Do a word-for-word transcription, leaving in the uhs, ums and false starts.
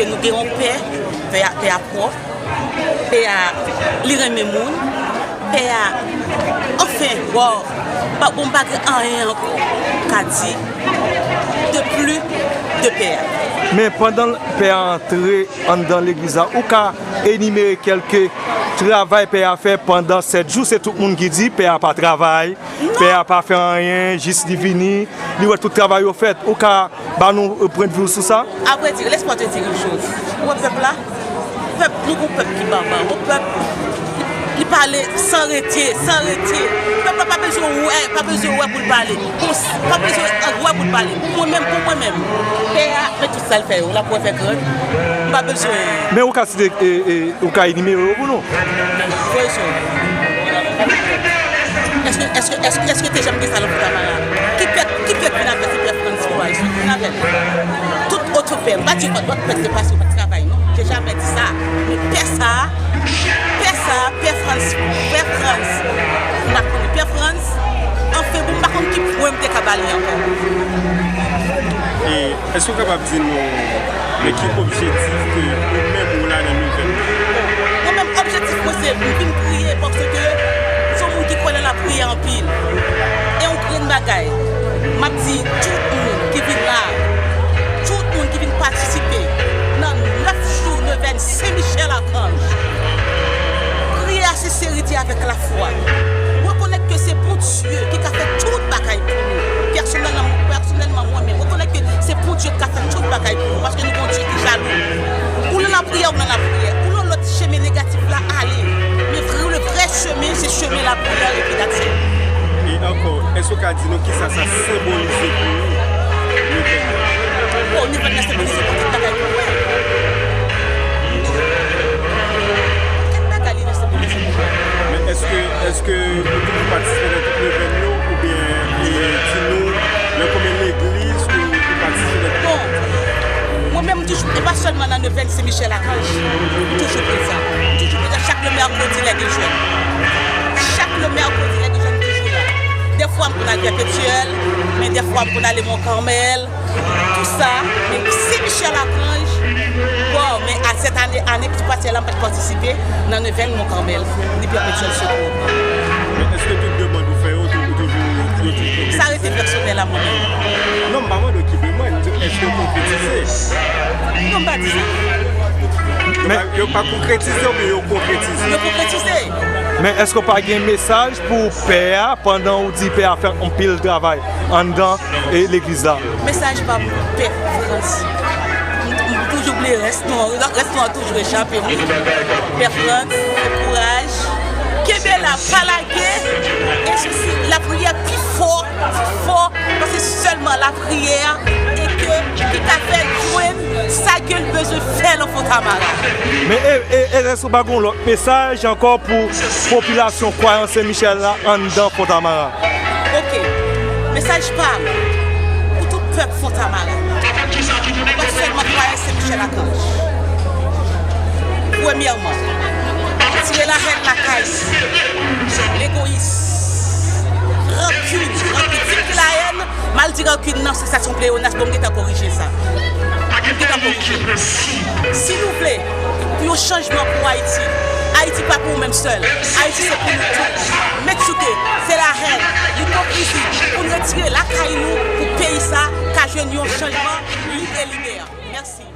Nou gen yon pè, pè a, pè a pwòp, pè a, li renmen moun, pè a, anfen, wow, pa, bon, m pa gen anyen ankò m ka di de pli de pè a. Men pandan pè a antre anndan legliz la, ou ka enimere kèlke travay pè a fè pandan sèt jou? Se tout moun ki di pè a pa travay, pè a pa fè anyen, jis li vini, li wè tout travay yo fèt. Ou ka ba nou, euh, pwendvi w sou sa? À vrai dire, laisse-moi te dire une chose. Ou wè pèp la? Pèp, nou gon pèp ki baba. Yon pèp, li pale san rete, san rete. Pèp la pa bezwen wè, pa bezwen wè pou l pale. Pou s-, pa bezwen wè pou l pale. Pou mwen menm, pou mwen menm. Pè a, men tout sa l fè yo, l ap wè fè krant. M pa bezwen. Men ou ka site, e, e, ou ka enimere yo pou nou? Voye sou. Èske, èske, èske, èske te janm gen sa nan Fontamara? Ki pèp, ki pèp vin avè se pè Frantz pou Ayisyen? Vin avè l. Tout oto pè, m pa di lòt pèp se paske yo pa t travay, non. J'ai jamais dit ça. Men pè sa, pè sa, pè Frantz, pè Frantz, m pa konnen pè Frantz, anfen, bon, m pa konn ki pwen m te ka ba li ankò. E èske w kapab di nou, men ki objektif ke ou menm ou la nan Nevèn? Mwen menm, objektif mwen se m vin priye paske m se yon moun ki kwè nan lapriyè anpil. E yon grenn bagay, m ap di tout moun ki vin la, tout moun ki vin patisipe nan nèf jou Nevèn Sen Michèl Akanj, priye a senserite avèk lafwa. Rekonèt ke se Bondye ki ka fè tout bagay pou nou. Pèsonèlman, pèsonèlman, mwen menm, rekonèt ke se Bondye ki ka fè tout bagay pou nou, paske nou gon Dye ki jalou. Ou nan lapriyè, ou nan lapriyè. Ou nan lòt chemen negatif la, ale. Men vre, le vrè chemen, se chemen lapriyè epi that's it. E ankò, èske w ka di nou kisa sa senbolize pou ou, Nevèn? Bon, Nevèn nan senbolize pakèt bagay pou mwen. Pakèt bagay li nan senbolize pou mwen. Men èske, èske ou toujou patisipe nan tout Nevèn yo, oubyen, e, di nou nan konbyen legliz ke ou patisipe nan tout? Bon, mwen menm, m toujou, e pa sèlman nan Nevèn Sen Michèl Akanj, m toujou prezan. M toujou prezan chak le mèkredi lè gen jèn. Chak le mèkredi lè gen jèn, m toujou la. Dèfwa m konn al Pèpetyèl, men dèfwa m konn ale Mont Carmel, tou sa, men Sen Michèl Akanj, bon, men a sèt ane, ane ki pase la, m pa t patisipe nan Nevèn Mont Carmel, ni Pèpetyèl Sekou. Men èske tout demann ou fè yo, ou tou-, ou toujou, yo toujou oke? Sa rete pèsonèl a mwen menm. Non, m pa mande w ki demann, èske yo konkretize? Non, m pa di sa. Yo pa, yo pa konkretize oubyen yo konkretize? Yo konkretize. Men èske w pa gen mesaj pou pè a pandan ou di pè a fè anpil travay anndan, e, legliz la? Mesaj pa m pou pè Frantz. M, m toujou bliye rès nou an. Rès nou an toujou echape m. Pè Frantz, kouraj. Kenbe la, pa lage. E sesi, lapriyè pi fò, pi fò, paske sèlman lapriyè e ke ki ka fè l jwenn sa ke l bezwen fè nan Fontamara. Men e, e, e èske w pa gen yon lòt mesaj ankò pou popilasyon kwayan Sen Michèl la anndan Fontamara? Oke. Mesaj pa m pou tout pèp Fontamara. Pa sèlman kwayan Sen Michèl Akanj. Premyèman, retire lahèn lakay nou. Legoyis. Rankin. Rankin. Di m ki lahèn, m al di rankin nan, se sa se yon pleyonas, bon, m gentan korije sa. M gentan korije. Si nou vle pou yon chanjman pou Ayiti, Ayiti pa pou ou menm sèl. Ayiti se pou nou tout. Met sou ke se lahèn, ipokrizi, pou n retire lakay nou, pou peyi sa ka jwenn yon chanjman lib e libè. Mèsi.